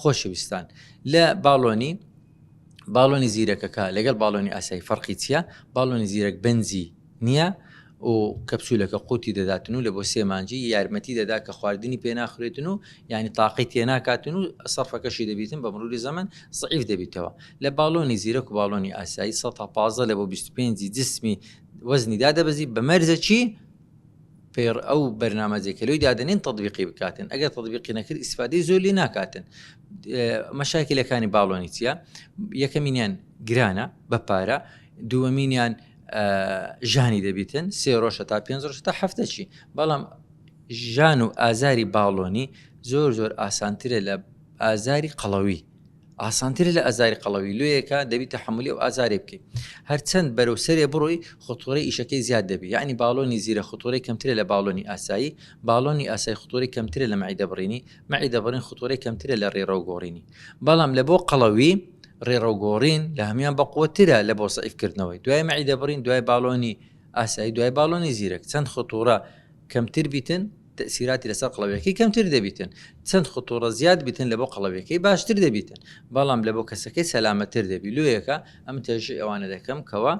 خۆشەویستان لە باڵۆنی باڵۆنی زیرەکەکە لەگەڵ باڵۆنی ئاسایی فەرقی چییە؟ باڵۆنی زیرەک بەنجی نییە و کەپسولەکە قوتی دەداتن و لە بۆ سێ مانجی یارمەتی دەدا کە خواردنی پێ ناخورێتن و یعنی تاقی تێناکاتن و سەرفەکەشی دەبیتن بە مروری زەمەن زعیف دەبیتەوە لە باڵۆنی زیرەک و باڵۆنی ئاسایی 115 لە بۆ 25 جسمی وەزنی دادەبەزی بە مەرزەکی پێڕ ئەو بەرنامەجەی کە لۆی دادەنێن تەطبیقی بکاتن ئەگەر تەطبیقی نەکرد ئیسفادەی زۆر لێ ناکاتن مەشاکلەکانی باڵۆنی چییە یەکەمینیان گرانە بە پارە دووەمینیان ژانی دەبیتن سێ ڕۆژە تا پێنج ڕۆژ تا هەفتە چی بەڵام ژان و ئازاری باڵۆنی زۆر زۆر ئاسانترە لە ئازاری قەڵەوی ئاسانترە لە ئازاری قەڵەوی لۆیەکە دەبی تەحەمولی ئەو ئازارەی بکەی هەرچەند بەرەو سەرێ بڕۆی خطورەی ئیشەکەی زیاد دەبی یعنی باڵۆنی زیرە خطورەی کەمترە لە باڵۆنی ئاسایی باڵۆنی ئاسای خطورەی کەمترە لە مەعیدە بڕینی مەعیدە بڕین خطورەی کەمترە لە ڕێڕەو گۆڕینی بەڵام لە بۆ قەڵەوی ڕێڕەو گۆڕین لە هەموان بەقوەترە لە بۆ زەعیف کردنەوەی دوای مەعیدە بڕین دوای باڵۆنی ئاسایی دوای باڵۆنی زیرەک چەند خطورە کەمتر بیتن تەئسیراتی لەسەر قەڵەویەکەی کەمتر دەبیتن چەند خطوڕە زیاد بیتن لە بۆ قەڵەویەکەی باشتر دەبیتن بەڵام لە بۆ کەسەکەی سەلامەتر دەبی لۆیەکە ئەم تەژی ئەوانە دەکەم کەوا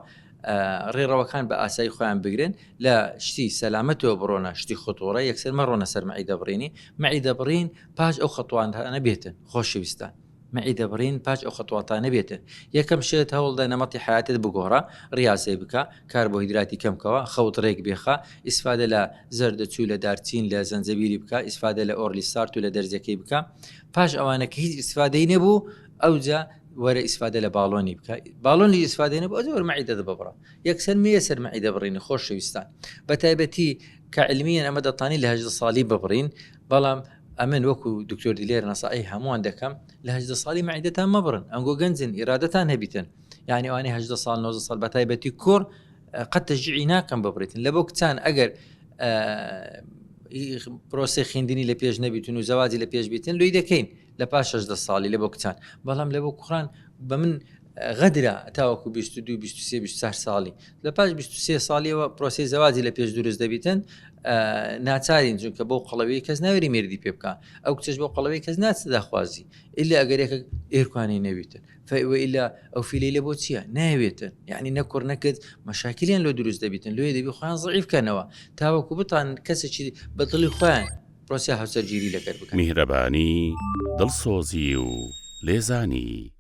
ڕێڕەوەکان بە ئاسایی خۆیان بگرن لە شتی سەلامەتەوە بڕۆنە شتی خطوڕە یەکسەر مەڕۆنە سەر مەعیدە بڕینی مەعیدە بڕین پاش ئەو خەتوانانە بێتن خۆشەویستان مەعیدە بڕین پاش ئەو خەتواتانە بێتن یەکەم شت هەوڵدە نەمەتی حەیاتت بگۆڕە ڕیازەی بکە کاربۆهیدراتی کەم کەوە خەوت ڕێک بێخە ئیسفادە لە زەردەچوو لە دارچین لە زەنجەبیلی بکە ئیسفادە لە ئۆرلیستارت و لە دەرزەکەی بکە پاش ئەوانە کە هیچ ئیسفادەی نەبوو ئەوجا وەرە ئیسفادە لە باڵۆنی بکە باڵۆنی ئیسفادەی نەبوو ئەوجا وەرە مەعیدەت ببڕە یەکسەر مێیە سەر مەعیدە بڕینی خۆشەویستان بە تایبەتی کە علمیەن ئەمە دەتانی لە 18 ساڵی ببڕین بەڵام ئەمن وەکو دکتۆر دلێر نەسائی هەمووان دەکەم لە 18 ساڵی مەعیدەتان مەبڕن ئەنگۆ گەنجن ئیرادەتان هەبیتن یعنی ئەوانەی 18 ساڵ 19 ساڵ بە تایبەتی کوڕ قەت تەشجیعی ناکەم ببڕیتن لە بۆ کچان ئەگەر پرۆسی خوێندنی لە پێش نەبیتن و زەواجی لە پێش بیتن لۆی دەکەین لە پاش 16 ساڵی لە بۆ کچان بەڵام لە بۆ کوڕان بە من غەدرە تاوەکو 22 23 24 ساڵی لە پاش 23 ساڵیەوە پرۆسی زەواجی لە پێش دروست دەبیتن ناچارین چونکە بۆ قەڵەوی کەس ناوێری مێردی پێ بکە ئەو کچش بۆ قەڵەوی کەس ناچ داخوازی ئللا ئەگەر یەکە ئێرکانی نەویتن فەوە ئەو فیلی لە بۆ چییە ناوێتن یعنی نەکوڕ نەکرد مەشاکلیان لۆ دروست دەبیتن لۆیە دەبی خۆیان زعیف کەنەوە تاوەکو بتان کەسێکی بەدڵی خۆیان پرۆسیا هاوسەرگیری لەگەر بکەن. میهرەبانی، دڵسۆزی و لێزانی.